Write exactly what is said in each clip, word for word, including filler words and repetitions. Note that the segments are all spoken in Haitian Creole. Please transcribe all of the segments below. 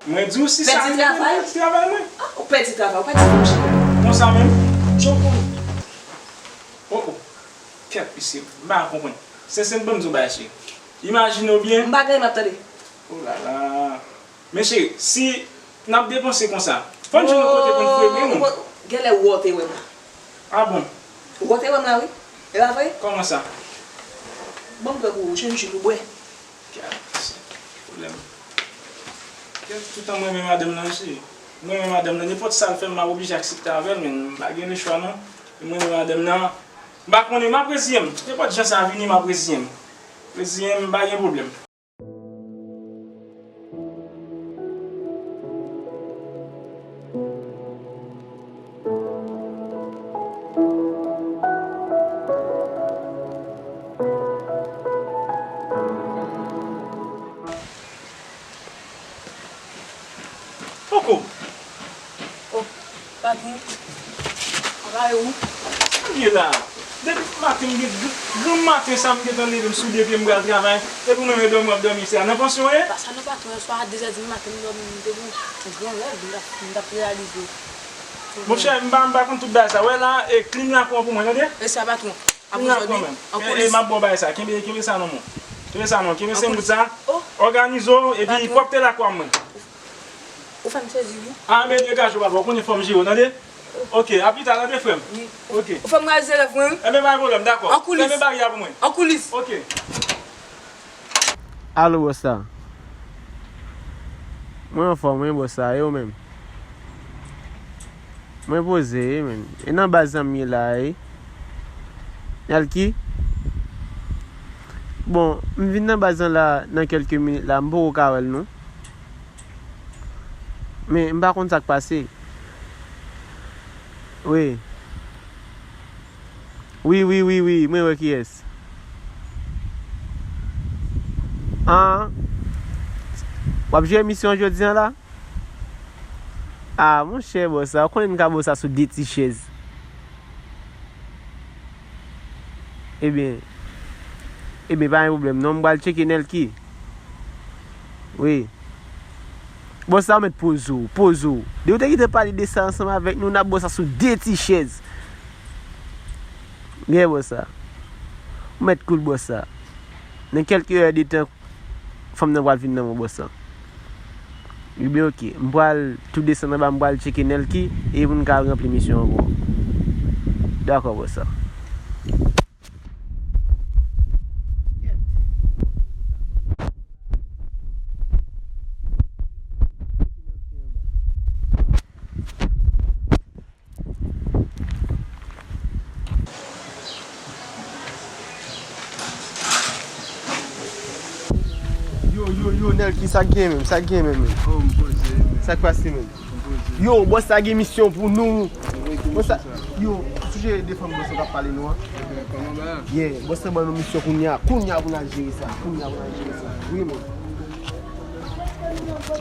Mwen di w si sa pèdi travay, travay mwen. Ah, ou pèdi travay, ou pèdi fanm cheri. Konsa menm? Jan w konn. Oh, oh. Kèt, mesye, m pa konprann. Sensè, ban m di w bagay, cheri. Imajine w byen. M pa gen, m ap tande. Oh la la. Men cheri, si n ap depanse konsa, fò n jwenn yon kote pou n frennen nou. Genlè ou wè w te wè m la. Ah bon? Ou wè w te wè m la, wi. E pa vre? Kòman sa? Ban m bwè pou ou, jwenn jus pou bwè. Gad sa, pwoblèm. Gad, toutan mwen renmen madanm nan, cheri. Mwen renmen madanm nan, nenpòt sa l fè m, m ap oblije aksepte avè l, men m pa gen lechwa, non. Mwen renmen madanm nan. M pa konnen, m ap reziye m. Nenpòt jan sa vini, m ap reziye m. Reziye m, m pa gen pwoblèm. Poko. Oh, patwon. Anba e ou? Sa m ye la? Depi maten m gen gr- granm maten sa m gentan leve m sou de pye m pral travay. Epi w menm e dòmi w ap dòmi isi a. Nan pansyon w ye? Pa sa non patwon, yèswa a de zè di maten m dòmi, m te gen yon gran rèv m t ap m t ap reyalize. Monchè, m pa m pa konn tout bagay sa. Wè la, e clean lakou an pou mwen, tande? E sa patwon. Clean lakou an menm. E, e m ap ba w bagay sa. Kenbe, kenbe sa nan men w. Kenbe sa nan men w. Kenbe senn goud sa. Òganize w, epi pwòpte lakou a mwen. Ou fè m sezi, wi. A, men degaje w papa, ou konnen fò m jere w, tande? Ok, a pita, tande, frè m? Wi. Ok. Ou fè m raze lè, frè m? Enben, pa gen pwoblèm, dakò. An koulis. Fèmen baryè a pou mwen. An koulis. Ok. Alo, bòs la. Mwen anfòm, wi, bòs la, e ou menm? Mwen poze, wi, men. E nan baz lan m ye la, wi. Nèlki? Bon, m vin nan baz lan la, nan kèlke minit la, m poko ka wè l, non. Men m pa konn sa k pase. Wi. Wi, wi, wi, wi, mwen wè kiyès. An, w ap jwe emisyon jodi an la? A, monchè, bòs la, ou konnen m ka ba w sa sou de ti chèz. Ebyen, ebyen, pa gen pwoblèm, non, m pral tcheke Nèlki. Wi. Bòs la, ou mèt poze w, poze w. Depi w te kite pale de sa ansanm avèk nou, n ap ba w sa sou de ti chèz. Gen bòs la. Ou mèt cool bòs la. Nan kèlke è de tan, fanm nan pral vin nan men w bòs la. Ebyen, ok. M pral tou desann anba, m pral tcheke Nèlki, e pou n ka ranpli misyon an pou ou. Dakò, bòs la. Yo, yo, yo, Nèlki, sa k gen menm, sa k gen menm, menm? Oh, m poze, menm. Sa k pase, menm? M poze. Yo, bòs la gen misyon pou nou. Bòs la, yo, ou sonje de fanm bòs la k ap pale nou an? Kòman ba? Yeah, bòs la ban nou misyon kounye a, kounye a pou n al jere sa, kounye a pou n al jere sa. Wi, menm.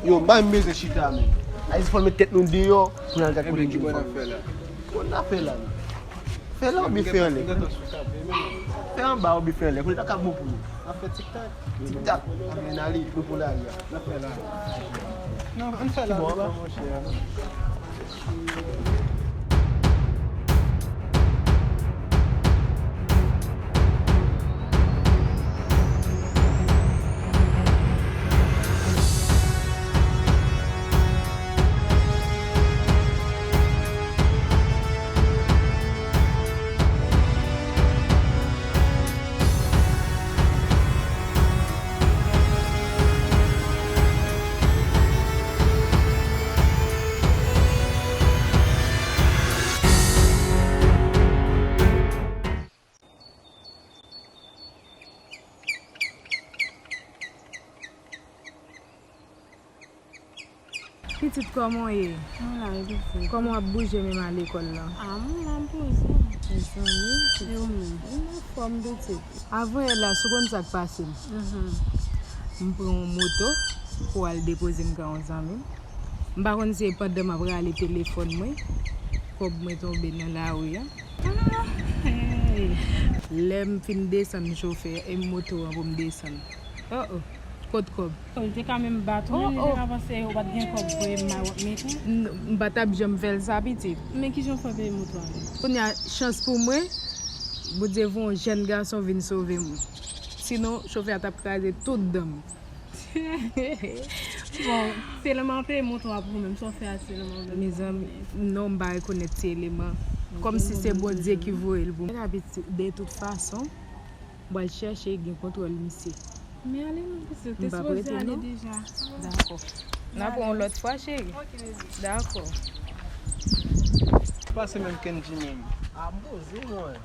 Yo, m pa menm bezwen chita, menm. Ayiti fò n met tèt nou deyò pou n al gad kote n jwenn fanm. Kòman n ap fè la? Fè la oubyen fè anlè. Fè anba oubyen fè anlè. Kote sa k ap bon pou nou? N ap fè tiktak. Tiktak. Adrenalin, nou pou lari a. N ap fè la. Non, ann fè la. Bon, anba. Pitit, kòman w ye? Mwen la wi, pitit. Kòman w ap bouje menm a lekòl la? A, mwen la, m poze. Mezanmi, pitit. E ou menm? Mwen anfòm, pitit. Avan yè la, si w konn sa k pase m. Mhm. M pran yon moto pou al depoze m kay yon zanmi m. M pa konn si se pandan m ap rale telefòn mwen, kòb mwen tonbe nan lari a. Ah, hey. Lè m fin desann chofè, e moto an pou m desann. Oh, oh. Kot kòb? Oh, li te ka menm bat ou, oh, menm li te ka panse ou pa t gen kòb pou m wap mete. M pa t ap janm fè l sa, pitit. Men kijan w fè peye moto a menm? Kounye a, chans pou mwen, Bondye voye yon jèn gason vin sove m. Sinon, chofè a t ap kraze tout dan m. Bon, se lè m ap peye moto a pou ou menm, sa w fè a se lè m ap peye. Mezanmi, non, m pa rekonèt ti eleman. Kòmsi se Bondye ki voye l pou mwen. De tout fason, m pral chèche gen kontwòl misye. Men ale non, pitit, ou te sipoze ale deja. Dakò. N a pran yon lòt fwa, cheri. Ok, bebe. Dakò. Pase menm Kendji menm. A, m poze mwen.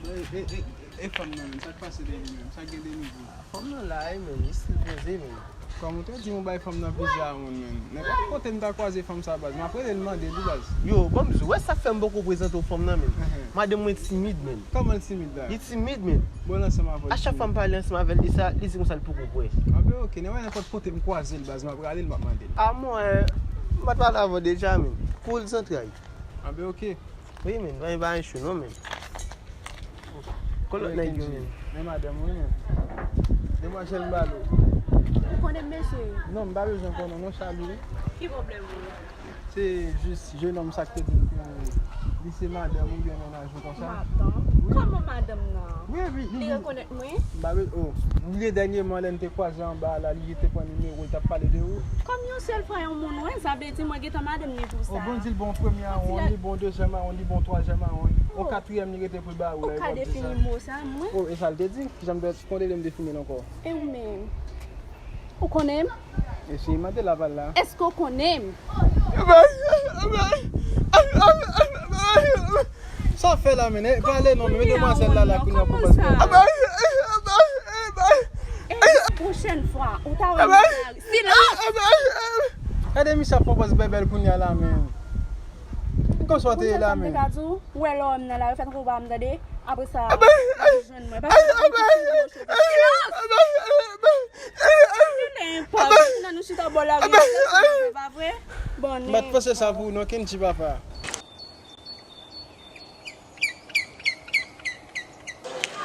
E, e, e, e fanm nan menm, sa k pase de li menm? Sa k gen de nouvo? Fanm nan la, wi, menm, li still poze, menm. Kòm ou te di m ou bay fanm nan plizyè moun, menm. Nenpòt kote m ta kwaze fanm sa, baz, m ap rele l mande l, wi, baz. Yo, ban m di w, wè sa k fè m poko prezante w fanm nan, menm. Madanm mwen timid, menm. Kòman l timid la? Li timid, menm. Bon, ansanm avè l. A chak fwa m pale ansanm avè l de sa, li di konsa l poko kwè. Anben, oke, nan nenpòt kote m kwaze l, baz, m ap rale l, m ap mande l. A mwen, m pa t pale avè w deja, menm. Pou l zantray. Anben, oke. Wi, menm, pa gen bagay cho non, menm. Kon lòt nèg yo menm. Men madanm mwen menm. Demwazèl m ba l ou. Ou konnen m, mesye? Non, m pa bezwen konnen w non, Charlie. Ki pwoblèm ou? Se jis jennonm sa k te di m ke li se madanm ou byen mennaj ou konsa. Madanm? Wi. Kòman madanm nan? Wi, wi, li rekonèt mwen? M pa be-, oh, m bliye dènyèman lè n te kwaze anba a la, li te pran nimewo, l t ap pale de ou. Kòm yon sèl fwa yon moun wè, sa vle di mwen gentan madanm ni pou sa. Oh, bon, di l bon premye a wonn, li bon dezyèm a wonn, li bon twazyèm a wonn. Oh. Yon katriyèm li rete pou l ba ou la, li pral di sa. Ou ka defini mo sa, mwen? Oh, e sa l te di? Kijan m te, kòman w te vle m defini l ankò? E ou menm? Ou konnen m? E si mande l aval la. Èske w konnen m? Sa w fè la, men, e, pale non, men demwazèl la, la, kounye a pou pase. E, pwochèn fwa, ou ta wè m nan lari. Silans! Gade misye ap pran pòz bèbèl kounye a la, men. Konsa w te ye la, men. Ou wè lè w wè m nan lari, fè tankou w pa wè m, tande? Apre sa, w ap jwenn mwen. Paske mwen ki sou gwo cheve. Silans! Nan nenpòt, nan nou chita bò lari, se pa vre? Bon, m pa t panse sa pou ou non, Kendji papa.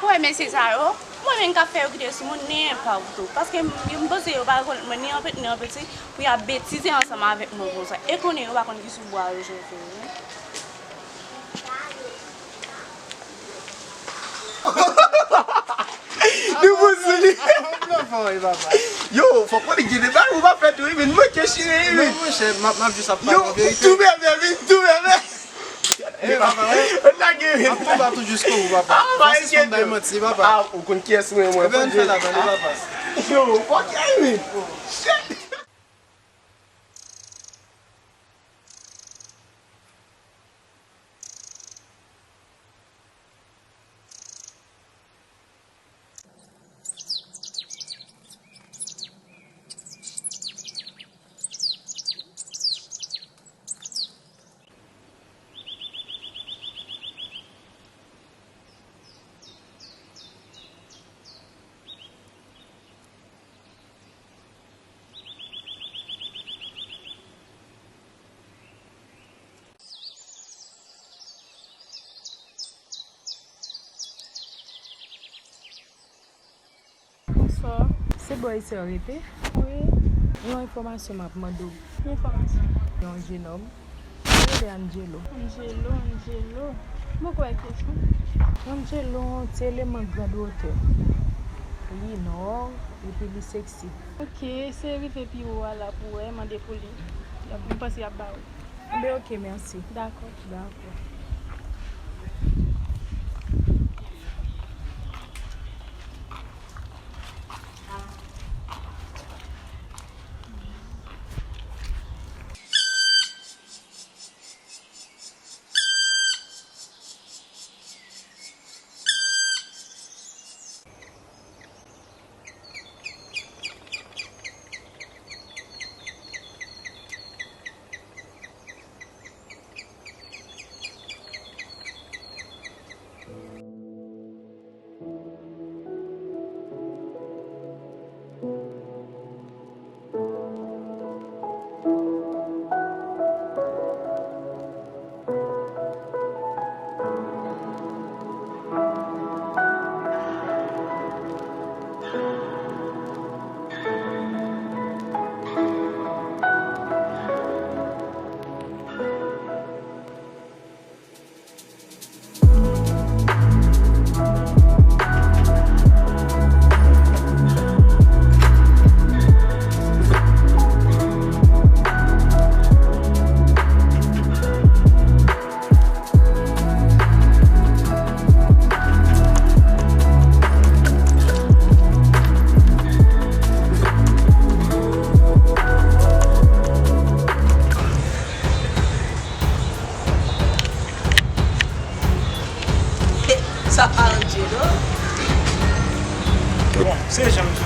Ou wè mesye sa yo, mwen menm k ap fè yo kite sou moun, nenpòt tou. Paske m, m panse yo pa rekonèt mwen ni an peti, ni an peti, pou y ap betize ansanm avèk mwen konsa. E konnen yo pa konn ki sou bwa yo cheve, wi. Nou pouse li. Yo, fòk mwen gen de bagay ou pa fè tou, wi, men mwen ke chire, wi. Non, monchè, m ap, m ap jis ap pale verite. Yo, tou bèbè, wi, tou bèbè. Eh, papa, wi. Lage, wi. M ap konbat ou jiskobou, papa. Ah, pa enkyete w. Bay manti, papa. Ah, ou konn kiyès mwen, mwen. Ebyen, ann fè la, tande, papa. Yo, fòk, wi. Shit. Bonswa. Se bò isi w rete? Wi. Yon enfòmasyon m ap mande w. Ki enfòmasyon? Yon jennonm. Li rele Angelo. Angelo, Angelo. M poko wè kiyès non. Angelo, yon ti eleman grande hauteur. Li nò, epi li seksi. Ok, se rive pi wo a la pou wè, mande pou li. Y ap, m panse y ap ba ou. Enben, ok, mèsi. Dakò. Dakò.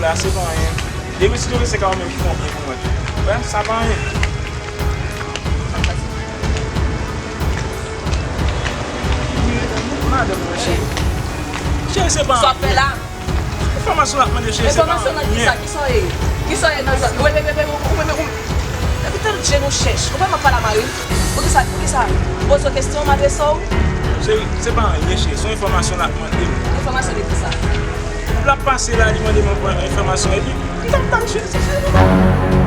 Sa se pa anyen. Depi si w vle se ka ou menm ki konbyen pou mwen tou. Wè, sa pa anyen. Madanm mwen cheri. Cheri, se pa anyen. Sa w ap fè la? Enfòmasyon l ap mande cheri, se pa anyen. Enfòmasyon nan ki sa? Ki sa w ye? Ki sa w ye nan zòn? Ou menm, ou menm, ou menm, ou menm. Depi tann je nou chèch. Ou pa m ap pale a mari m. Poukisa, poukisa? M poze w kesyon, m adrese w. Cheri, se pa anyen cheri, se yon enfòmasyon l ap mande m. Enfòmasyon de ki sa? L ap pase la, li mande m yon enfòmasyon epi m t ap tann cheri, se cheri.